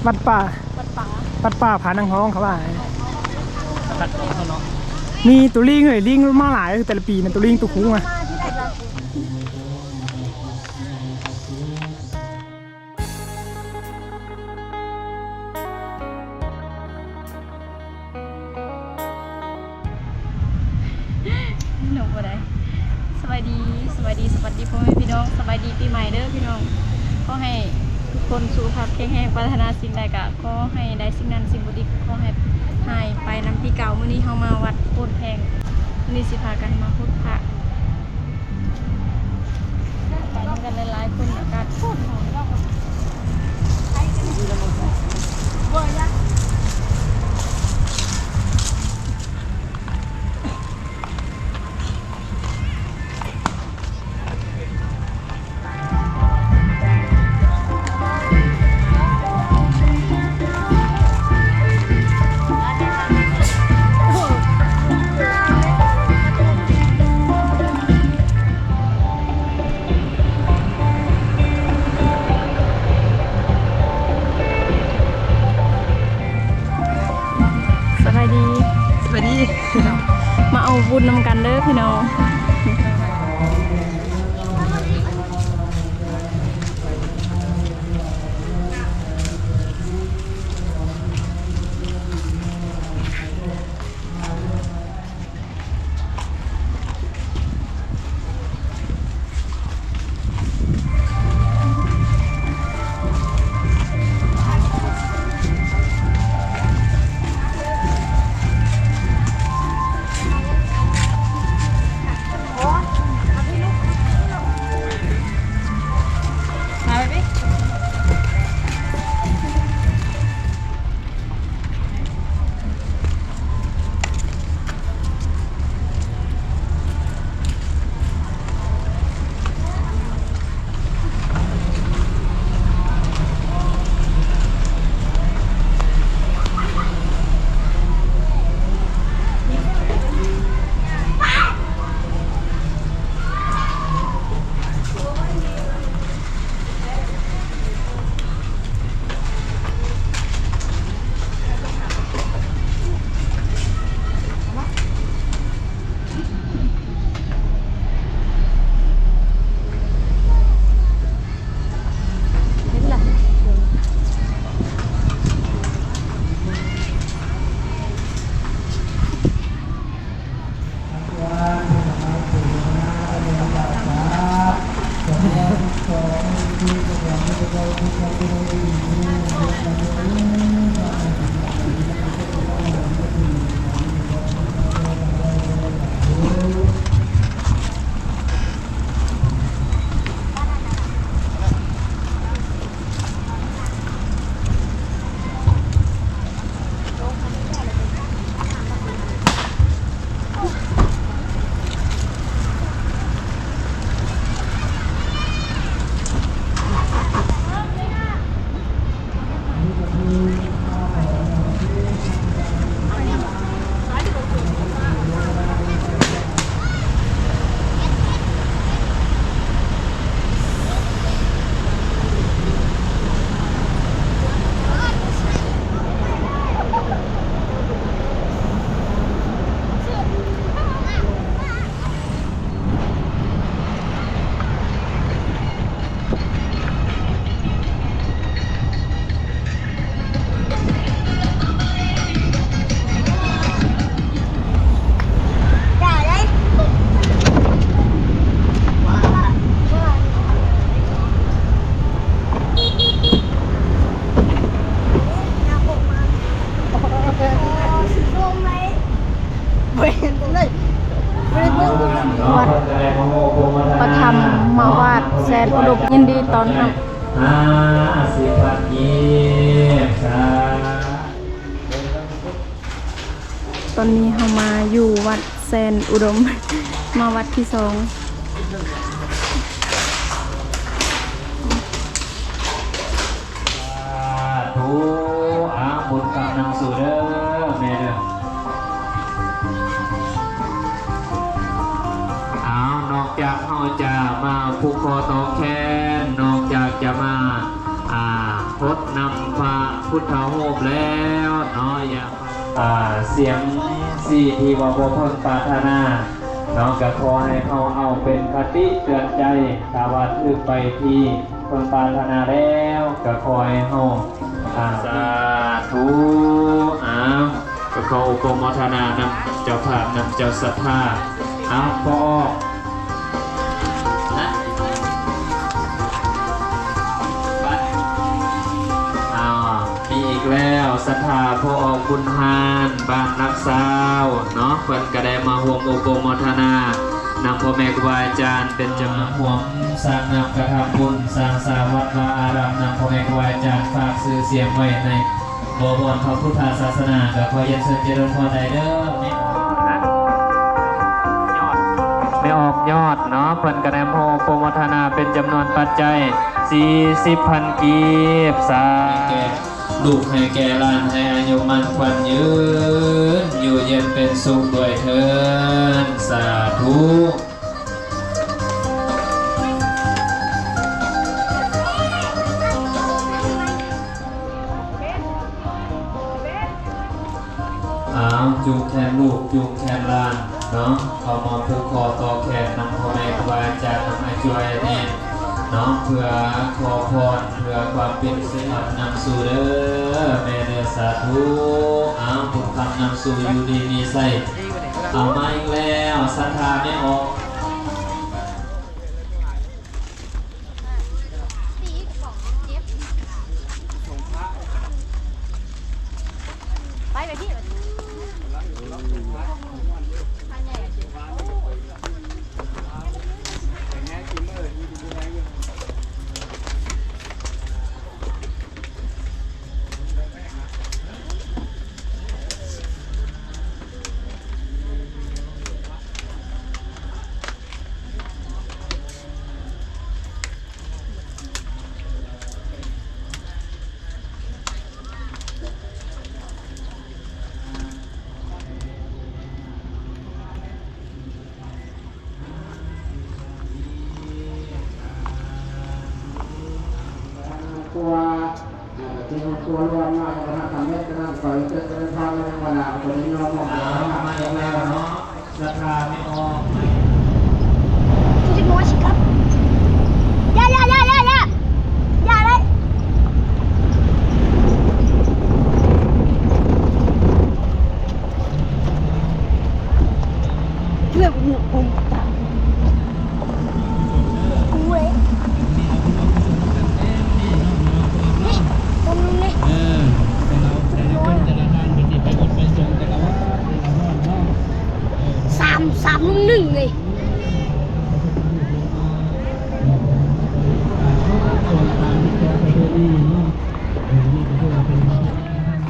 ວັດປ່າ ວັດປ່າ ວັດປ່າຜານາງຮອງ ເຂົາວ່າ. ມີໂຕລີງເອີຍ ລີງມາຫຼາຍ ແຕ່ລະປີນະ ໂຕລີງໂຕຄຸງອະ. ນກບໍ່ໄດ້. ສະບາຍດີ ສະບາຍດີ ສະຫວັດດີພໍ່ແມ່ພີ່ນ້ອງ ສະບາຍດີປີໃໝ່ເດີພີ່ນ້ອງ. ຂໍໃຫ້ທຸກຄົນສຸຂະພາບແຂງແຮງ ປາດຖະໜາສິ່ງໃດກະຂໍໃຫ້ໄດ້ສິ່ງນັ້ນ ສິ່ງບໍ່ດີກໍຂໍໃຫ້ຫາຍໄປນຳປີເກົ່າ. ມື້ນີ້ເຮົາມາວັດໂພນແພງ ມື້ນີ້ຊິພາກັນມາໂພນພະ. ໄປນຳກັນຫຼາຍໆຄົນ ອາກາດໂຄດຮ້ອນ. ສະບາຍດີ ສະບາຍດີ ມາເອົາບຸນນຳກັນເດີພີ່ນ້ອງ. ວັດປະທຳມະວາດແສນອຸດົມ ຍິນດີຕ້ອນຮັບ. ຫ້າສິບພັນກີບ ສາ ຕອນນີ້ເຮົາມາຢູ່ວັດແສນອຸດົມ ມາວັດທີສອງ. ສາທຸ ອາ ບຸນກຳນຳສູ່ເດີແມ່ເດີ. ອາວ ນອກຈາກເຮົາຈະມາຜູກຄໍຕໍ່ແຂນ ນອກຈາກຈະມາ ອາ ພົດນຳພະພຸດທະຮູບແລ້ວເນາະ ຢ່າ ອາ ສຽມຊີທີ່ວ່າບໍ່ເພິ່ງປາດຖະໜາເນາະ ກໍຂໍໃຫ້ເຮົາເອົາເປັນຄະຕິເຕືອນໃຈ ຖ້າວ່າຖືກໄປທີ່ເພິ່ງປາດຖະໜາແລ້ວ ກໍຂໍໃຫ້ເຮົາ ອາ ສາທຸ ອາ ກໍຂໍອົບປະໂມທະນານຳເຈົ້າພາບ ນຳເຈົ້າສັດທາ ເອົາ ພໍ່ອອກ ອາ ມີອີກແລ້ວ ສັດທາພໍ່ອອກບຸນຫານ ບ້ານຫຼັກຊາວເນາະ ເພິ່ນກໍໄດ້ມາຮ່ວມອົບປະໂມທະນານຳພໍ່ແມ່ຄູບາອາຈານ ເປັນຈຳນວນ ຮ່ວມສ້າງນາມກະທຳບຸນ ສ້າງສາວັດວາອາຣາມນຳພໍ່ແມ່ຄູບາອາຈານ ຝາກຊື່ສຽງໄວ້ໃນ ບໍວອນພະພຸດທະສາສະໜາ ກໍຂໍຮຽນເຊີນຈະເລີນພອນໄດ້ເດີ ແມ່ອອກຍອດ ແມ່ອອກຍອດເນາະ ເພິ່ນກໍໄດ້ມາໂປຣໂມທະນາເປັນຈຳນວນປັດໄຈສີ່ສິບພັນກີບ ສາ ໃຫ້ແກ່ລູກໃຫ້ແກ່ຫຼານ ໃຫ້ອາຍຸໝັ້ນຂວັນຍືນ ຢູ່ເຢັນເປັນສຸກດ້ວຍເທີ້ນ ສາທຸ. ອ້າວ ຈູງແຂນລູກ ຈູງແຂນຫຼານເນາະ ເຂົ້າມາຜູກຄໍຕໍ່ແຂນນຳພໍ່ແມ່ຄູບາອາຈານ ນຳອ້າຍຈ່ອຍແດ່ເນາະ ເພື່ອຂໍພອນ ເພື່ອຄວາມເປັນສິລິນຳສູ່ເດີ ແມ່ເດີ ສາທຸ. ອ້າວ ບຸນຄຳນຳສູ່ ຢູ່ດີມີໄຊ. ເອົາ ມາອີກແລ້ວ ສັດທາແມ່ອອກ. ໄປ ໄປພີ້ ໄປພີ້ ພາໃຫຍ່ຊິ. ຄົວ ເອີ ທີ່ຄົວລວມມາ ແລ້ວກໍທັງສຳເລັດ ກໍທັງໄປເກີດເປັນພານ ແລ້ວຍັງວ່າໜ້າ ກໍໄດ້ຍອມມອບໃຫ້ເຮົາ ມາອີກແລ້ວເນາະ ສະຖານທີ່ອອກ ສາມ ສາມໜຶ່ງເລີຍ.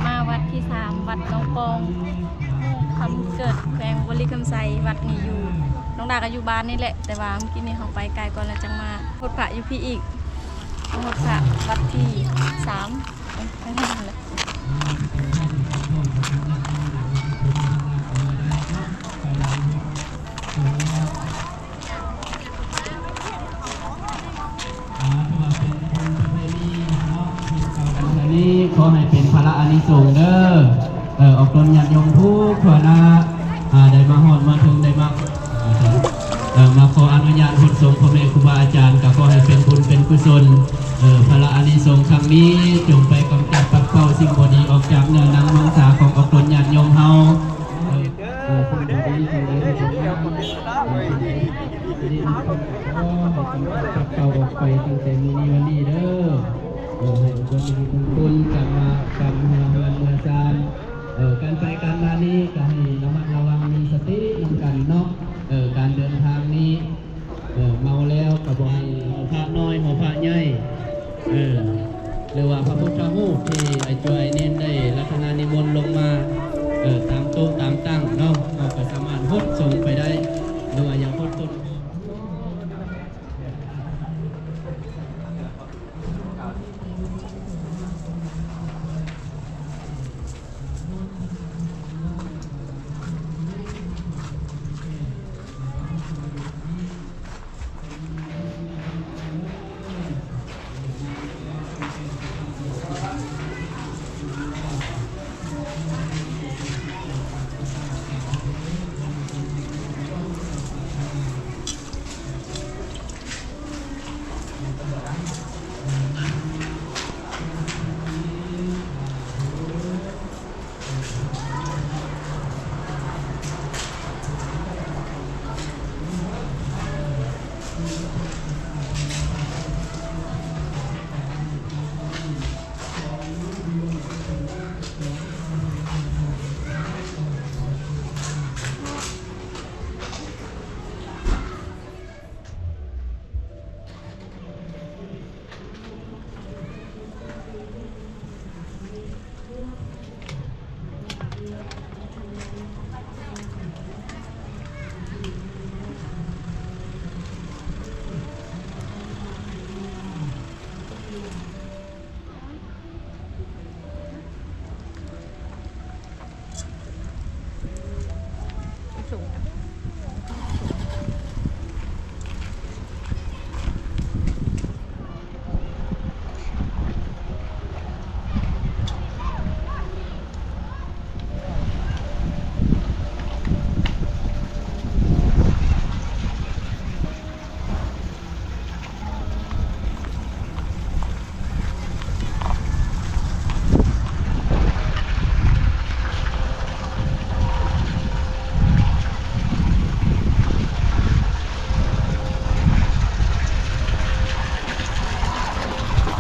ມາວັດທີສາມ ວັດໜອງປອງ ເມືອງຄຳເກີດ ແຂວງບໍລິຄຳໄຊ. ວັດນີ້ຢູ່ ນ້ອງດາກໍຢູ່ບ້ານນີ້ແຫຼະ ແຕ່ວ່າມື້ກີ້ນີ້ເຮົາໄປໄກກ່ອນ ແລ້ວຈັ່ງມາຫົດພະຢູ່ພີ້ອີກ ຫົດພະວັດທີສາມ. ອ່າ ຖືວ່າເປັນບຸນປະເພນີເນາະ ທີ່ເກົ່າ ອັນນີ້ຂໍໃຫ້ເປັນພະລະອານິສົງເດີ ເອີ ອອກຕົນຍາດໂຍມທຸກທົ່ວໜ້າ ອ່າ ໄດ້ມາຮອດມາເຖິງ ໄດ້ມາ ເອີ ມາຂໍອະນຸຍາດຫົດສົງພໍ່ແມ່ຄູບາອາຈານ ກໍຂໍໃຫ້ເປັນບຸນເປັນກຸສົນ ເອີ ພະລະອານິສົງຄັ້ງນີ້ ຈົ່ງໄປກຳຈັດປັດເປົ່າສິ່ງບໍ່ດີອອກຈາກເນື້ອໜັງມັງສາຂອງອອກຕົນຍາດໂຍມເຮົາ ເອີ ເອີ ສິ່ງບໍ່ດີສິ່ງໃດທີ່ເປັນມາ ເອີ ສິ່ງໃດທີ່ບໍ່ດີນຳຄົນກໍຂໍໃຫ້ກຳຈັດປັດເປົ່າອອກໄປຕັ້ງແຕ່ມື້ນີ້ວັນນີ້ເດີ ເອີ ໃຫ້ອອກຕົນຍາດໂຍມທຸກຄົນກັບມາ ກັບເມືອເຮືອນເມືອຊານ ເອີ ການໄປການມານີ້ກໍໃຫ້ລະມັດລະວັງ ມີສະຕິນຳກັນເນາະ ເອີ ການເດີນທາງນີ້ ເອີ ເມົາແລ້ວກໍບໍ່ໃຫ້ຫໍພະນ້ອຍຫໍພະໃຫຍ່ ເອີ ຫຼືວ່າພະພຸດທະຮູບທີ່ອ້າຍຈ່ອຍເນນໄດ້ລັດຖະນານິມົນລົງມາ ເອີ ຕາມໂຕະຕາມຕັ່ງເນາະ ເຮົາກໍສາມາດຫົດສົງໄປໄດ້ ຫຼືວ່າຢາກຫົດຕົ້ນ ອ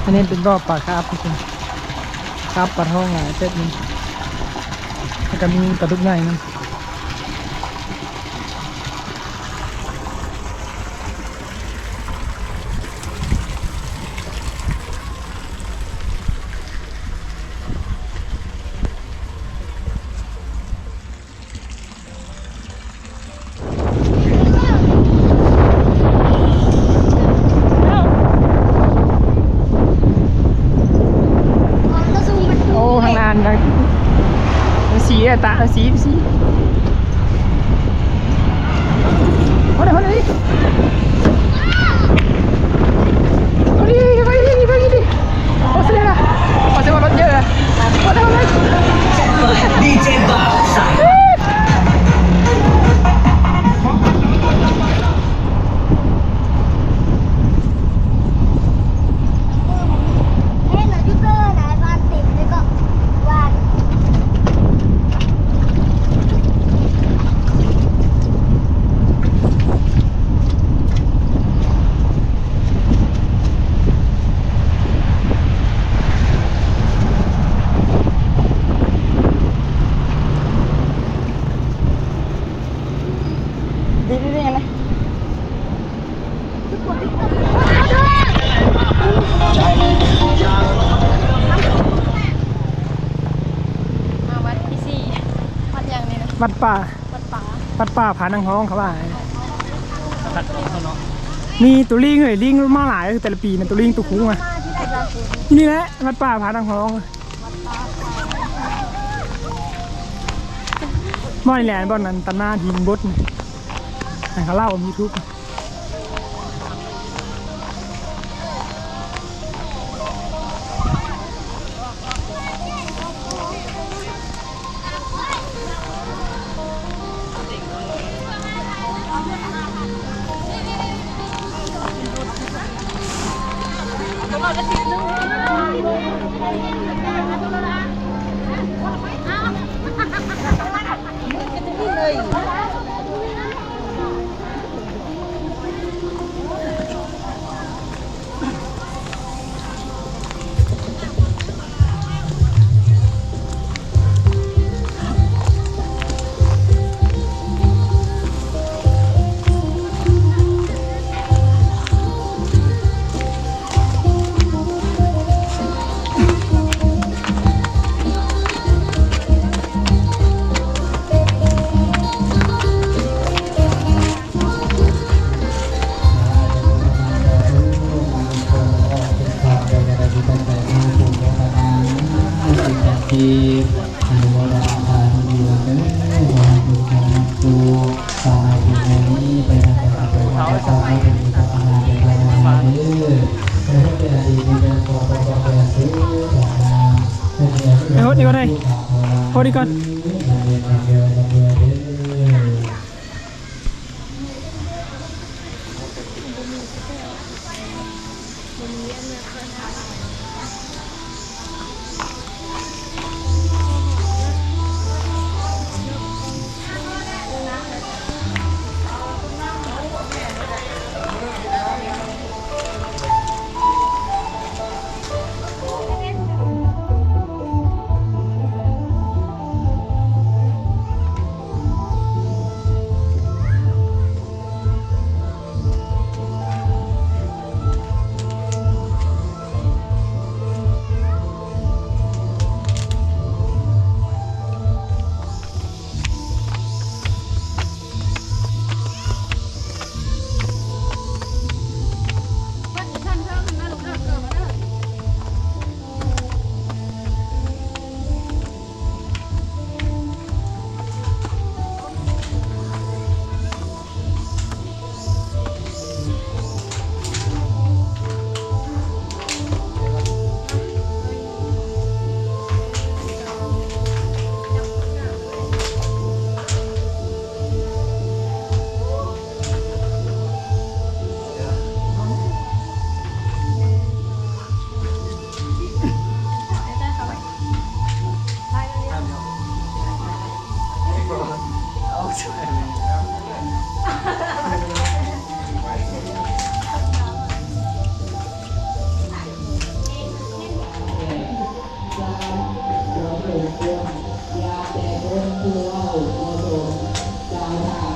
ອັນນີ້ເປັນບໍ່ປາຄາບ ຄາບປາທອງຫຼາຍເຕີບໜຶ່ງ ແລ້ວກໍມີປາດຸກໃຫຍ່ນຳ. ໂອ້ ທາງນັ້ນນະ ເອົາສີ ຕາ ເອົາສີ ເອົາສີ ໂອ້ຍ ໂອ້ຍ ໂອ້ຍ. ມາວັດທີສີ່ ວັດຫຍັງນີ້ນະ? ວັດປ່າ ວັດປ່າ ວັດປ່າຜານາງຮອງ ເຂົາວ່າ. ມີໂຕລີງເອີຍ ລີງມາຫຼາຍ ແຕ່ລະປີນະ ໂຕລີງໂຕຄຸງອະ. ຢູ່ນີ້ແຫຼະ ວັດປ່າຜານາງຮອງ. ບ່ອນນີ້ແຫຼະ ບ່ອນນັ້ນ ຕຳນານຫີນບົດ ໃຫ້ເຂົາເລົ່າຢູ່ທູບ. ໄປຫົດນີ້ກ່ອນເດ້ ຫົດນີ້ກ່ອນ.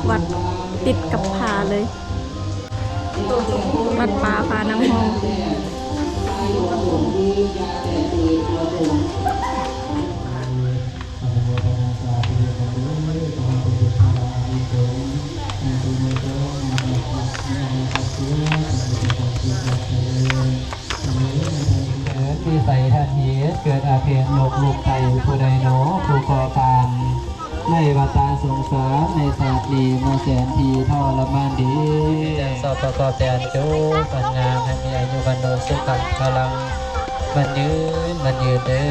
ວັດຕິດກັບຜາເລີຍ ວັດປ່າຜານາງຮອງ. ເກີດວິໄສທັນເຫດ ເກີດອາເພດໂລກລູກໄຕ ຜູ້ໃດເນາະຜູ້ກໍ່ການ ໃນວັດຕະສົງສານ ໃນຊາດນີ້ມາແສນທີ່ທໍລະມານເດ. ຂໍປະກອບແຕ່ອັນຈົບອັນງາມ ໃຫ້ມີອາຍຸວັນໂນສຸຂັງພະລັງ ໝັ້ນຍືນໝັ້ນຍືນເດີ.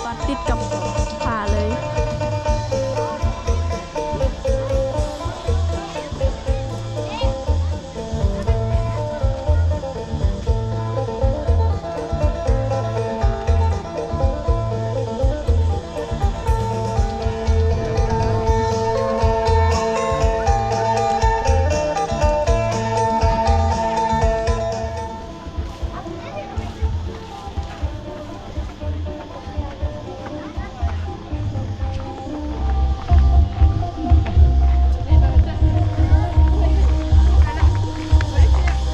ວັດຕິດກັບຜາເລີຍ.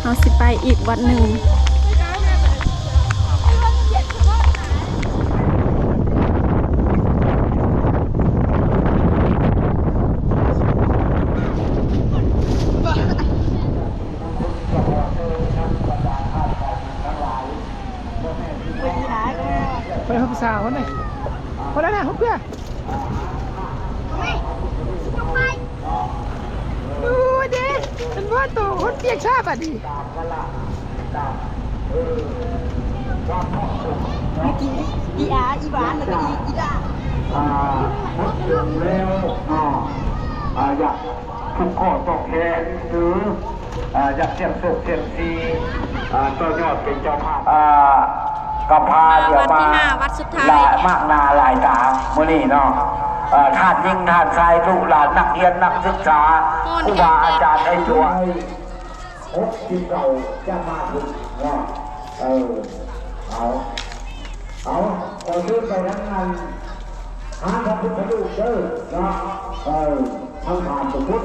ເຮົາຊິໄປອີກວັດໜຶ່ງ. ໄປຮັບສາວຫັ້ນນະ ພໍແລ້ວນະ ຫົບເພື່ອ ດູເດ້ ມັນວ່າໂຕຄົນປຽກຊາບາດນີ້. ເມື່ອກີ້ອີອາ ອີຫວານ ແລ້ວກໍອີ ອີດາ ອ່າ ໝົດລົງແລ້ວເນາະ ອ່າ ຢາກຜູກຂໍ້ຕໍ່ແຂນ ຫຼື ອ່າ ຢາກສ່ຽງໂຊກສ່ຽງຊີ ອ່າ ຕໍ່ຍອດເປັນເຈົ້າພາບ ອ່າ ກຳພາເຫຼືອມາ ວັດທີຫ້າ ວັດສຸດທ້າຍ ຫຼາຍມາກໜ້າຫຼາຍຕາມື້ນີ້ເນາະ ເອີ ທ່ານຍິງທ່ານຊາຍ ລູກຫຼານນັກຮຽນນັກສຶກສາ ຄູບາອາຈານໃນຕົວ ຫົກສິບເກົ້າ ຈະມາເຖິງເນາະ ເອີ ເອົາ ເອົາ ຂໍເຊີນໄປທາງນັ້ນ ຫາພະພຸດທະຮູບເດີເນາະ ເອີ ທາງຂ້າງພຸ້ນ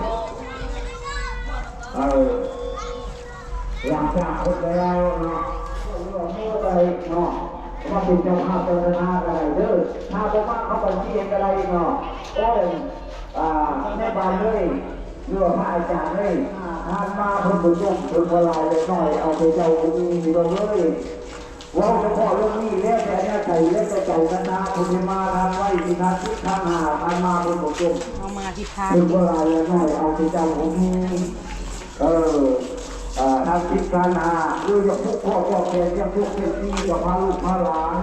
ເອີ ຫຼັງຈາກຄົບແລ້ວເນາະ ເຮືອໃດເນາະ ມາເປັນເຈົ້າພາບເຈົ້າຄະນະກໍໄດ້ເດີ ຖ້າບໍ່ມາເຂົ້າບັນຊີເອງກໍໄດ້ເນາະ ໂອ້ຍ ອ່າ ແມ່ບ້ານເອີຍ ຫຼືວ່າພະອາຈານເອີຍ ທ່ານມາເພິ່ນບໍ່ຈົ່ງ ເພິ່ນບໍ່ຫຼາຍເລັກນ້ອຍ ເອົາແຕ່ເຈົ້າຜູ້ມີພີ່ນ້ອງເອີຍ ເວົ້າສະເພາະເລື່ອງນີ້ ແລ້ວແຕ່ແນວໃຈ ແລ້ວແຕ່ເຈົ້າຄະນະ ຜູ້ທີ່ມາທ່ານໄວ້ທີ່ທ່ານສິບທ່ານຫ້າ ທ່ານມາເພິ່ນບໍ່ຈົ່ງ ເອົາມາຜິດພາດ ເພິ່ນບໍ່ຫຼາຍເລັກນ້ອຍ ເອົາແຕ່ເຈົ້າຜູ້ມີ ເອີ ເອີ ທາງສິບທ່ານຫ້າ ເອີ ຢາກຜູກຂໍ້ຕໍ່ແຂນ ຢາກຜູກເປັນທີ່ກັບພາລູກພາຫຼານ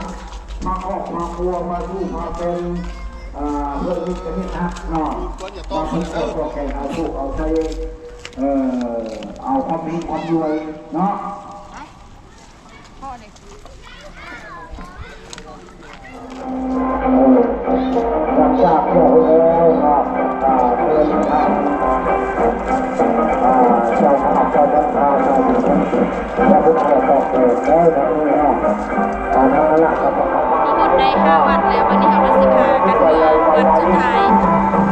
ພາຄອບພາຄົວ ພາຊູພາແຟນ ເອີ ເພື່ອມິດຈະມິດຮັກເນາະ ມາຜູກຂໍ້ຕໍ່ແຂນ ເອົາໂຊກເອົາໄຊ ເອີ ເອົາຄວາມເຮັງຄວາມລວຍເນາະ. ຫຼັງຈາກທີ່ເຮົາແລ້ວເນາະ ອ່າ ເພິ່ນທາງ ອ່າ ເຈົ້າພາບເຈົ້າວັດພາ ແລ້ວເພິ່ນກໍຕອບແທນແລ້ວເນາະ ອ່າ ທາງຄະນະກຳມະການ ມາຮອດໄດ້ຫ້າວັດແລ້ວ ບັດນີ້ເຮົາກໍຊິພາກັນເມືອວັດສຸດທ້າຍ.